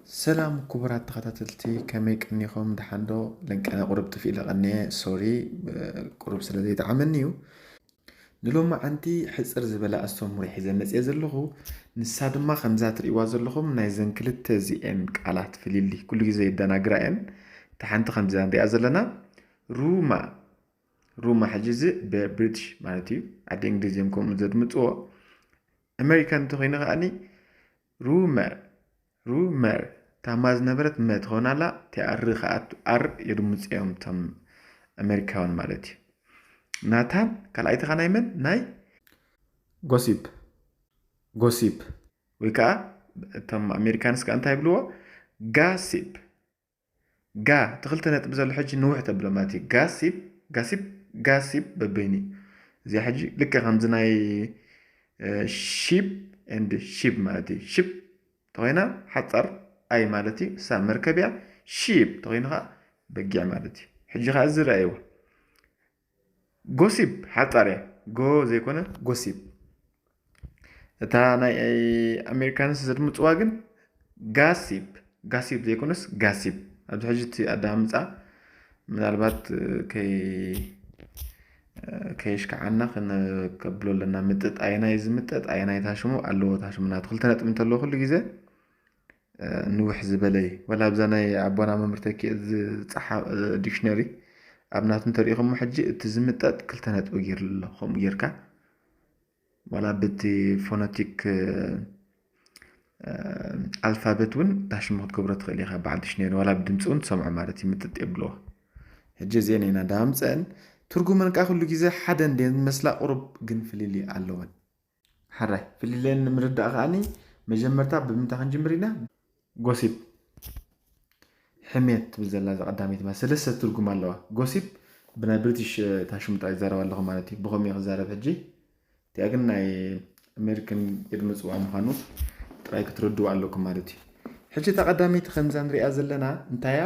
ሰላም ክቡራት ተኸታተልቲ፣ ከመይ ቀኒኹም? ደሓን ዶ? ለንቀነ ቁሩብ ጥፊእ ኢለ ቀኒየ፣ ሶሪ፣ ቁሩብ ስለ ዘይጠዓመኒ እዩ። ንሎማዓንቲ ሕጽር ዝበለ ኣስተምህሮ ሒዘ መጽየ ዘለኹ። ንሳ ድማ ከምዛ ትርእይዋ ዘለኹም ናይዘን ክልተ እዚኤን ቃላት ፍልልይ፣ ኩሉ ግዜ የደናግራ እየን። እታ ሓንቲ ከምዛ ንሪኣ ዘለና ሩማ፣ ሩማ ሕጂ እዚ ብብሪቲሽ ማለት እዩ፣ ዓዲ እንግሊዝ እዮም ከምኡ ዘድምፅዎ። ኣሜሪካን እንተኮይኑ ከዓኒ ሩመር፣ ሩመር፣ ታማ ዝነበረት መ ትኸውን ኣላ፣ ቲኣር ከኣ ኣር የድምፁ እዮም እቶም ኣሜሪካውያን ማለት እዩ። ናታን ካልኣይቲ ከ ናይ መን? ናይ ጎሲፕ፣ ጎሲፕ ወይ ከዓ እቶም ኣሜሪካንስ ከኣ እንታይ ይብልዎ? ጋሲፕ። ጋ እቲ ክልተ ነጥቢ ዘሎ ሕጂ ንውሕ ተብሎ ማለት እዩ። ጋሲፕ፣ ጋሲፕ፣ ጋሲፕ በበይኑ እዩ። እዚኣ ሕጂ ልክዕ ከምዚ ናይ ሺፕ ኤንድ ሺፕ ማለት እዩ። ሺፕ ተኾይና ሓፃር ኣይ ማለት እዩ። እሳ መርከብ እያ። ሺፕ ተኾይኑ ከዓ በጊዕ ማለት እዩ። ሕጂ ከዓ እዚ ረኣይዎ። ጎሲፕ ሓፃር እያ። ጎ ዘይኮነ ጎሲፕ። እታ ናይ ኣሜሪካንስ ዘድምፅዋ ግን ጋሲፕ፣ ጋሲፕ ዘይኮነስ ጋሲፕ። ኣብዚ ሕጂ እቲ ኣዳምፃ ምናልባት ከይ ከየሽካዓና ከብሎ ኣለና። ምጥጥ ኣየናይ ዝምጠጥ ኣየናይ ታሽሙ ኣለዎ። ታሽሙ ናቱ ክልተ ነጥቢ እንተለዎ ኩሉ ግዜ ንውሕ ዝበለ እዩ። ወላ ኣብዛ ናይ ኣቦና መምህር ተኪኤ ዝፀሓ ዲክሽነሪ ኣብ ናቱ እንተሪኢኹሞ ሕጂ እቲ ዝምጠጥ ክልተ ነጥቢ ገይሩ ኣሎ። ከምኡ ጌርካ ዋላ ብቲ ፎነቲክ ኣልፋበት እውን ታሽሙ ክትገብሮ ትኽእል ኢኻ። በዓል ዲክሽነሪ ዋላ ብድምፂ እውን ትሰምዖ ማለት እዩ። ምጥጥ የብልዎ። ሕጂ እዚአን ኢና ዳምፀን። ትርጉመን ከዓ ኩሉ ግዜ ሓደ እንድየን ዝመስላ ቁሩብ ግን ፍልልይ ኣለወን። ሓራይ ፍልልየን ንምርዳእ ከዓኒ መጀመርታ ብምንታይ ክንጅምር ኢና? ጎሲፕ፣ ሕሜት ትብል ዘላ እዛ ቀዳመይቲ ማለት ሰለስተ ትርጉም ኣለዋ። ጎሲፕ ብናይ ብሪቲሽ ታሽሙ ጥራይ ይዛረብ ኣለኹ ማለት እዩ። ብኸምኡ እየ ክዛረብ ሕጂ። እቲኣ ግን ናይ ኣሜሪካን የድመፅዋ ምዃኑ ጥራይ ክትረድኡ ኣለኩም ማለት እዩ። ሕጂ እታ ቀዳመይቲ ከምዛ ንሪኣ ዘለና እንታይ እያ?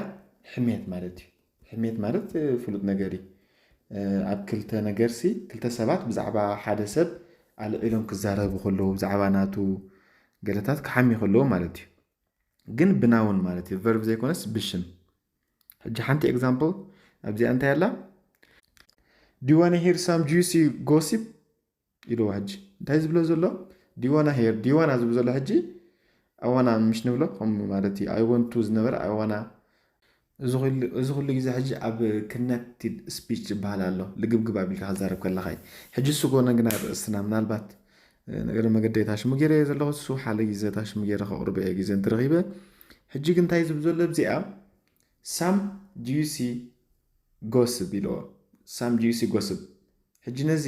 ሕሜት ማለት እዩ። ሕሜት ማለት ፍሉጥ ነገር እዩ። ኣብ ክልተ ነገርሲ ክልተ ሰባት ብዛዕባ ሓደ ሰብ ኣልዒሎም ክዛረቡ ከለዉ ብዛዕባ ናቱ ገለታት ክሓምዩ ከለዉ ማለት እዩ። ግን ብናውን ማለት እዩ፣ ቨርብ ዘይኮነስ ብሽም። ሕጂ ሓንቲ ኤግዛምፕል ኣብዚኣ እንታይ ኣላ? Do you wanna hear some juicy gossip? ኢልዎ። ሕጂ እንታይ ዝብሎ ዘሎ? Do you wanna hear? Do you wanna ዝብል ዘሎ ሕጂ I wanna ምሽ ንብሎ ከምኡ ማለት እዩ። I want to ዝነበረ I wanna። እዚ ኩሉ ግዜ ሕጂ ኣብ connected speech ዝበሃል ኣሎ፣ ልግብግብ ኣቢልካ ክዛረብ ከለኻ እዩ። ሕጂ እሱ ኮነ ግን ኣርእስትና ምናልባት ነገር መገደይ ታሽሙ ገይረ እየ ዘለኹ። እሱ ሓደ ግዜ ታሽሙ ገይረ ከቕርቦ እየ ግዜ እንትረኺበ። ሕጂ ግን እንታይ ዝብል ዘሎ ኣብዚኣ? Some juicy gossip ኢልዎ። Some juicy gossip። ሕጂ ነዚ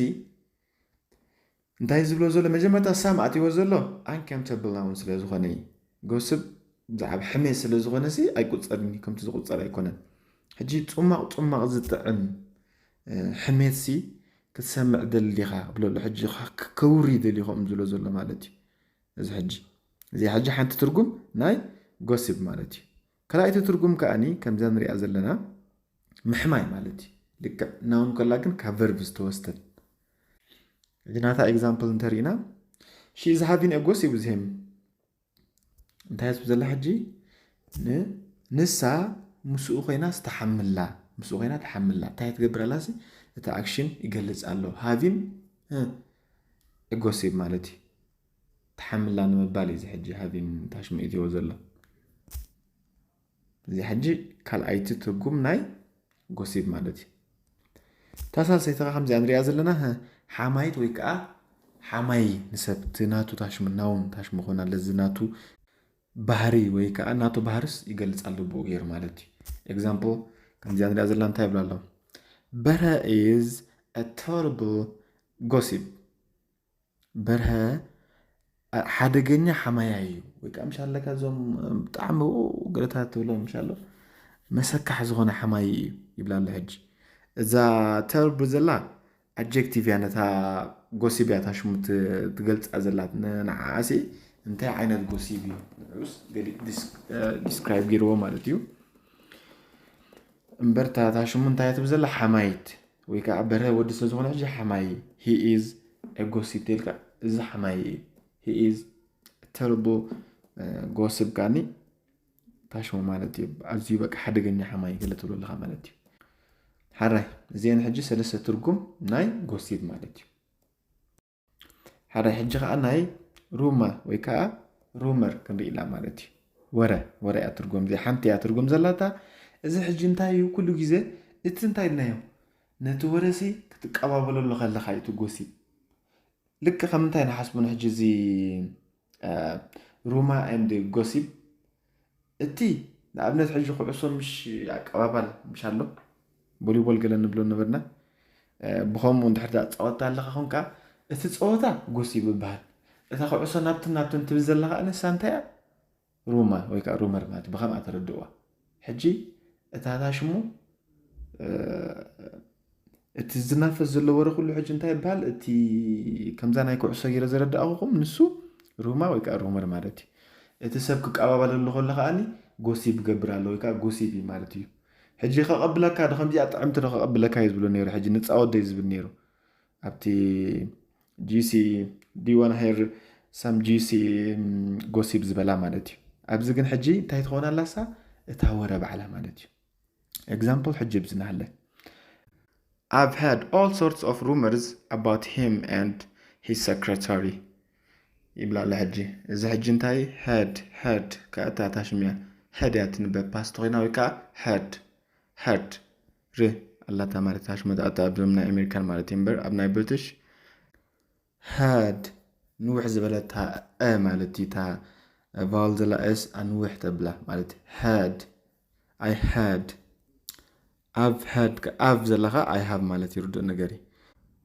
እንታይ ዝብሎ ዘሎ? መጀመርታ ሳም ኣትይዎ ዘሎ ኣንካውንተብል ናውን ስለ ዝኾነ እዩ። ጎስብ ብዛዕባ ሕሜት ስለ ዝኾነ ሲ ኣይቁፀርን እዩ፣ ከምቲ ዝቁፀር ኣይኮነን። ሕጂ ፁማቕ ፁማቕ ዝጥዕም ሕሜት ሲ ክትሰምዕ ደሊ ዲኻ ብሎ ኣሎ። ሕጂ ከውሪ ደሊ ከምኡ ዝብሎ ዘሎ ማለት እዩ። እዚ ሕጂ እዚ ሕጂ ሓንቲ ትርጉም ናይ ጎስብ ማለት እዩ። ካልኣይቲ ትርጉም ከኣኒ ከምዛ ንሪኣ ዘለና ምሕማይ ማለት እዩ። ልክዕ ናውን ከላ ግን ካብ ቨርብ ዝተወስደት። ሕጂ ናታ ኤግዛምፕል እንተሪእና she is having a gossip with him። እንታይ ትብል ዘላ ሕጂ? ንሳ ምስኡ ኮይና ዝተሓምላ ምስኡ ኮይና ተሓምላ እንታይ ትገብር ኣላ? እቲ ኣክሽን ይገልፅ ኣሎ። ሃቪን ጎሲፕ ማለት እዩ። ተሓምላ ንምባል እዩ እዚ ሕጂ ሃቪን ታሽሙ ኢትዎ ዘሎ። እዚ ሕጂ ካልኣይቲ ትርጉም ናይ ጎሲፕ ማለት እዩ። ተሳሰይቲ ከ ከምዚኣ ንሪኣ ዘለና ሓማይት ወይ ከዓ ሓማይ ንሰብ እቲ ናቱ ታሽሙ ናውን ታሽሙ ክኾን ኣለዚ ናቱ ባህሪ ወይ ከዓ ናቱ ባህርስ ይገልፅ ኣሎ ብኡ ገይሩ ማለት እዩ። ኤግዛምፕል ከምዚኣ ንሪኣ ዘለና እንታይ ይብላ ኣሎ? በርሀ is a terrible gossip። በርሀ ሓደገኛ ሓማያ እዩ ወይ ከዓ ምሽ ኣለካ እዞም ብጣዕሚ ገለታት ትብሎ ምሽ ኣሎ መሰካሕ ዝኾነ ሓማይ እዩ ይብላ ኣሎ። ሕጂ እዛ ተርብ ዘላ ኣጀክቲቭ እያ፣ ነታ ጎሲብ እያ እታ ሽሙ ትገልፃ ዘላ። ንዓኣሲ እንታይ ዓይነት ጎሲብ እዩ ንዑስ ዲስክራይብ ገይርዎ ማለት እዩ። እምበር እታ ሽሙ እንታይ ትብል ዘላ ሓማይት ወይ ከዓ በርሀ ወዲ ስለ ዝኾነ ሕጂ ሓማይ he is a gossip ተልካ እዚ ሓማይ እዩ። He is terrible gossip ካኒ ታሽሙ ማለት እዩ። ኣዝዩ በቃ ሓደገኛ ሓማይ ገለ ትብሎ ኣለኻ ማለት እዩ። ሓራይ እዚአን ሕጂ ሰለስተ ትርጉም ናይ gossip ማለት እዩ። ሓራይ ሕጂ ከዓ ናይ rumor ወይ ከዓ rumor ክንርኢ ኢና ማለት እዩ። ወረ ወረ እያ ትርጉም፣ እዚ ሓንቲ እያ ትርጉም ዘላታ። እዚ ሕጂ እንታይ እዩ? ኩሉ ግዜ እቲ እንታይ ኢልናዮ፣ ነቲ ወረሲ ክትቀባበለሉ ከለኻ እዩ እቲ gossip። ልክ ከም እንታይ ንሓስቡ ንሕጂ እዚ rumor and gossip፣ እቲ ንኣብነት ሕጂ ኩዕሶ ምሽ ኣቀባባል ምሽ ኣሎ፣ ቮሊቦል ገለ ንብሎ ነበርና። ብኸምኡ እንድሕር ዳኣ ፃወታ ኣለካ ኾንካ፣ እቲ ፀወታ gossip ይበሃል። እታ ኩዕሶ ናብትን ናብትን ትብል ዘለካ ኣነሳ እንታይ እያ? rumor ወይ ከዓ rumor ማለት ብኸምኣ ተረድእዋ። ሕጂ እታ ታሽሙ እቲ ዝናፈስ ዘሎ ወረ ኩሉ ሕጂ እንታይ ይበሃል? እቲ ከምዛ ናይ ኩዕሶ ገይረ ዘረዳእኹም ንሱ rumor ወይ ከዓ rumor ማለት እዩ። እቲ ሰብ ክቀባበለሉ ከሎ ከዓኒ gossip ይገብር ኣሎ ወይ ከዓ gossip እዩ ማለት እዩ። ሕጂ ከቐብለካ ዶ ከምዚኣ ጥዕምቲ ዶ ከቐብለካ እዩ ዝብሎ ነይሩ። ሕጂ ንፃወት ዶ እዩ ዝብል ነይሩ ኣብቲ juicy do you wanna hear some juicy gossip ዝበላ ማለት እዩ። ኣብዚ ግን ሕጂ እንታይ ትኸውን ኣላሳ? እታ ወረ ባዕላ ማለት እዩ። Example ሕጂ ብዝናሃለ I've heard all sorts of rumors about him and his secretary ይብላ ኣሎ። ሕጂ እዚ ሕጂ እንታይ heard heard ከእታ ታሽምያ heard እያ ትንበብ past ኮይና ወይ ከዓ heard heard ር ኣላታ ማለት ታሽሙ ኣታ ኣብዞም ናይ ኣሜሪካን ማለት እዩ እምበር ኣብ ናይ ብሪቲሽ heard ንውሕ ዝበለታ እ ማለት እዩ። እታ vowel ዘላ s ኣንውሕ ተብላ ማለት heard I heard I've heard I've ዘለኻ I have ማለት እዩ። ርዱእ ነገር እዩ።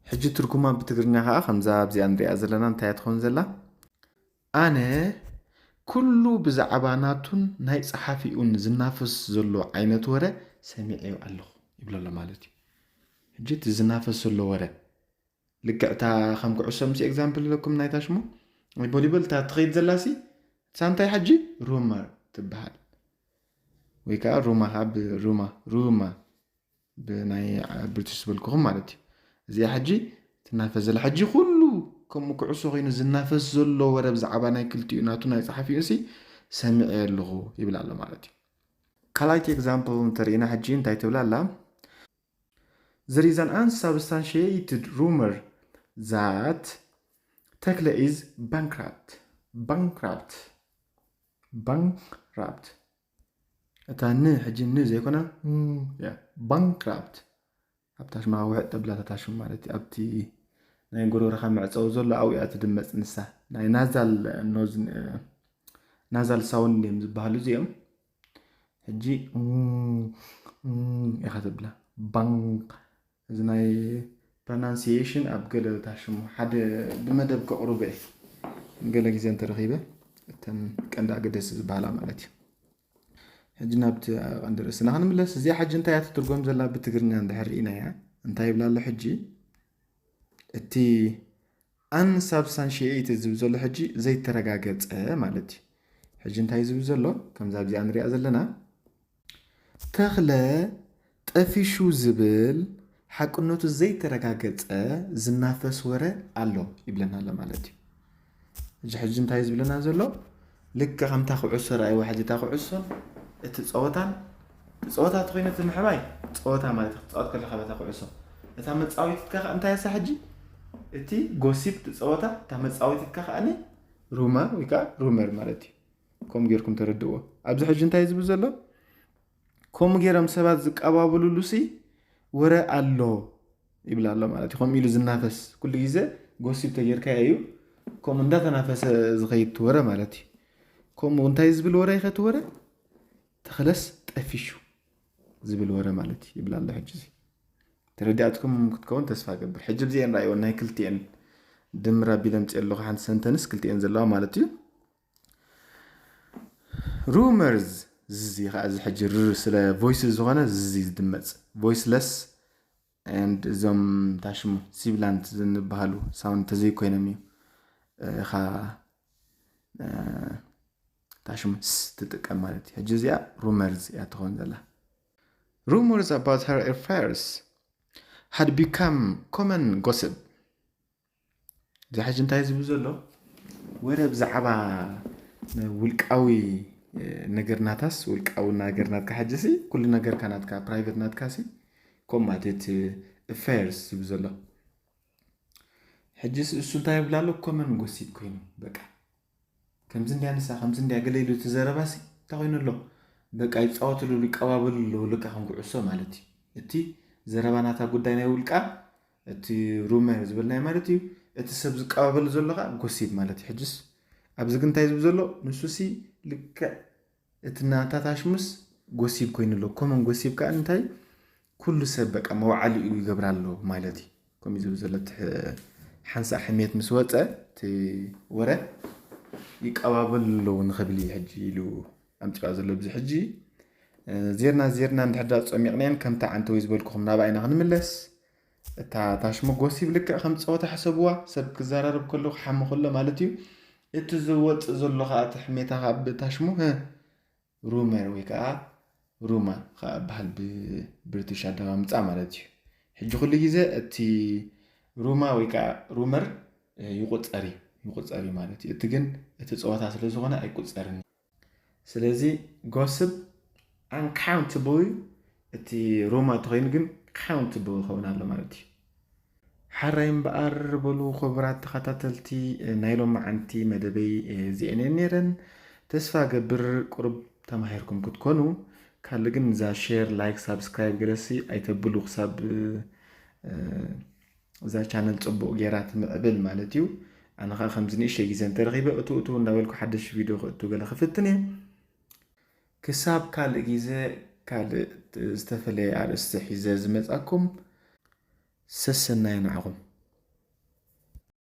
ሕጂ ትርጉማ ብትግርኛ ከዓ ከምዛ ኣብዚኣ ንሪኣ ዘለና እንታይ እያ ትኸውን ዘላ? ኣነ ኩሉ ብዛዕባ ናቱን ናይ ጸሓፊኡን ዝናፈስ ዘሎ ዓይነት ወረ ሰሚዐዮ ኣለኹ ይብሎ ኣሎ ማለት እዩ። ሕጂ እቲ ዝናፈስ ዘሎ ወረ ልክዕ እታ ከም ኩዕሶ ምስ example ኢለኩም ናይ ታሽሙ ናይ ቮሊቦል እታ ትኸይድ ዘላ ሲ ሳንታይ ሕጂ rumor ትበሃል ወይ ከዓ rumor ካብ rumor rumor ብናይ ብሪቲሽ ዝበልኩኹም ማለት እዩ። እዚኣ ሕጂ ትናፈስ ዘላ ሕጂ ኩሉ ከምኡ ኩዕሶ ኮይኑ ዝናፈስ ዘሎ ወረ ብዛዕባ ናይ ክልቲኡ ናቱ ናይ ጸሓፊኡ ሲ ሰሚዐ ኣለኹ ይብል ኣሎ ማለት እዩ። ካልኣይቲ example እንተርኢና ሕጂ እንታይ ትብል ኣላ? There is an unsubstantiated rumor that ተክለ is bankrupt bankrupt bankrupt እታ ን ሕጂ ን ዘይኮነ ም እያ። Bankrupt ኣብታ ሽማ ውሕጥ ተብላ እታ ሽም ማለት እዩ። ኣብቲ ናይ ጎረሮኻ መዕፀዊ ዘሎ ኣብኡ እያ ትድመፅ ንሳ። ናይ ናዛል ኖዝ ናዛል ሳውንድ እዮም ዝበሃሉ እዚኦም። ሕጂ ም፣ ም ኢኻ ትብላ። ባንክ እዚ ናይ pronunciation ኣብ ገለ እታ ሽሙ ሓደ ብመደብ ከቕርቦ እየ። ገለ ግዜ እንተረኺበ እተን ቀንዲ ኣገደስቲ ዝበሃላ ማለት እዩ። ሕጂ ናብቲ ቀንዲ ርእስና ክንምለስ። እዚኣ ሕጂ እንታይ እያ ትትርጎም ዘላ ብትግርኛ እንድሕር ርኢናያ እንታይ ይብላ ኣሎ ሕጂ? እቲ unsubstantiated ዝብል ዘሎ ሕጂ ዘይተረጋገጸ ማለት እዩ። ሕጂ እንታይ ዝብል ዘሎ? ከምዛ ኣብዚኣ ንሪኣ ዘለና ተኽለ ጠፊሹ ዝብል ሓቅነቱ ዘይተረጋገጸ ዝናፈስ ወረ ኣሎ ይብለና ኣሎ ማለት እዩ። ሕጂ ሕጂ እንታይ ዝብለና ዘሎ? ልክዕ ከምታ ኩዕሶ ረኣይዋ ሕጂ እታ ኩዕሶ እቲ ጸወታን እቲ ጸወታ ተኾይኑ እቲ ምሕባይ ጸወታ ማለት እዩ። ክትጻወት ከለኻ በታ ኩዕሶ እታ መጻወቲትካ ከኣ እንታይ እሳ ሕጂ እቲ ጎሲፕ እቲ ጸወታ እታ መጻወቲትካ ከኣ ሩማ ወይ ከዓ ሩመር ማለት እዩ። ከምኡ ጌርኩም ተረድእዎ። ኣብዚ ሕጂ እንታይ ዝብል ዘሎ? ከምኡ ጌሮም ሰባት ዝቀባበሉሉ ሲ ወረ ኣሎ ይብል ኣሎ ማለት እዩ። ከምኡ ኢሉ ዝናፈስ ኩሉ ግዜ ጎሲፕ ተጌርካዮ እዩ ከምኡ እንዳተናፈሰ ዝኸይድ እቲ ወረ ማለት እዩ። ከምኡ እንታይ ዝብል ወረ ይኸ እቲ ወረ? ተኽለስ ጠፊሹ ዝብል ወረ ማለት እዩ ይብል ኣሎ። ሕጂ እዚ ተረዲኣትኩም ክትከውን ተስፋ እገብር። ሕጂ ብዚአን ረኣይወን ናይ ክልቲኤን ድምር ኣቢለ ኣምፅእ ኣለኹ ሓንቲ ሰንተንስ ክልቲኤን ዘለዋ ማለት እዩ። ሩመርስ ዝዚ ከዓ እዚ ሕጂ ርር ስለ ቮይስ ዝኾነ ዝዚ ዝድመፅ ቮይስለስ and እዞም ታሽሙ ሲብላንት ዝንበሃሉ ሳውንድ ተዘይኮይኖም እዩ እኻ ታሽሙ ስ ትጥቀም ማለት እዩ። ሕጂ እዚኣ ሩመርስ እያ ትኸውን ዘላ። Rumors about her affairs had become common gossip። እዚ ሕጂ እንታይ ዝብል ዘሎ ወረ ብዛዕባ ናይ ውልቃዊ ነገር ናታስ ውልቃዊ ነገር ናትካ ሕጂ ሲ ኩሉ ነገርካ ናትካ ፕራይቬት ናትካ ሲ ኮማት እቲ affairs ዝብል ዘሎ ሕጂ እሱ እንታይ ይብላ ኣሎ common gossip ኮይኑ በቃ ከምዚ እንዲያ ንሳ ከምዚ እንዲያ ገለ ኢሉ እቲ ዘረባ ሲ እንታይ ኮይኑ ኣሎ በቃ ይፃወትሉ ይቀባበሉ ኣለዉ ልካ ከም ኩዕሶ ማለት እዩ እቲ ዘረባ ናታ ጉዳይ ናይ ውልቃ እቲ rumor ዝበልናዮ ማለት እዩ እቲ ሰብ ዝቀባበሉ ዘሎ ከዓ gossip ማለት እዩ ሕጅስ ኣብዚ ግን እንታይ ዝብል ዘሎ ንሱ ሲ ልክዕ እቲ ናታ ታሽሙስ gossip ኮይኑ ኣሎ common gossip ከዓ እንታይ ኩሉ ሰብ በቃ መውዓሊ እዩ ይገብራ ኣሎ ማለት እዩ ከምኡ ዝብል ዘሎ ሓንሳእ ሕሜት ምስ ወፀ እቲ ወረ ይቀባበሉ ኣለዉ ንኽብል እዩ ሕጂ ኢሉ ኣምፅዋ ዘሎ ብዚ ሕጂ ዜርና ዜርና እንድሕዳ ፀሚቕናየን ከምታ ዓንተወይ ዝበልኩኹም ናብኣይና ክንምለስ እታ ታሽሙ gossip ልክዕ ከም ፀወታ ሕሰብዋ ሰብ ክዘራረብ ከሎ ክሓሚ ከሎ ማለት እዩ እቲ ዝወፅእ ዘሎ ከዓ እቲ ሕሜታ ካብ ታሽሙ rumor ወይ ከዓ rumor ከዓ በሃል ብብሪቲሽ ኣደማምፃ ማለት እዩ ሕጂ ኩሉ ግዜ እቲ rumor ወይ ከዓ rumor ይቁፀር እዩ ይቁፀር እዩ ማለት እዩ እቲ ግን እቲ ፀወታ ስለ ዝኾነ ኣይቁፀርን ስለዚ gossip uncountable እዩ እቲ rumor እንተኮይኑ ግን countable ይኸውን ኣሎ ማለት እዩ ሓራይ እምበኣር በሉ ክቡራት ተኸታተልቲ ናይ ሎማዓንቲ መደበይ እዚኤን እየን ነይረን ተስፋ ገብር ቁሩብ ተማሂርኩም ክትኮኑ ካልእ ግን እዛ share like subscribe ገለሲ ኣይተብሉ ክሳብ እዛ channel ፅቡቕ ገይራ ትምዕብል ማለት እዩ ኣነ ከዓ ከምዚ ንእሽተይ ግዜ እንተረኺበ እቱ እቱ እንዳበልኩ ሓደሽ ቪድዮ ክእቱ ገለ ክፍትን እየ ክሳብ ካልእ ግዜ ካልእ ዝተፈለየ ኣርእስቲ ሒዘ ዝመፃኩም ሰሰናየ ንዓኹም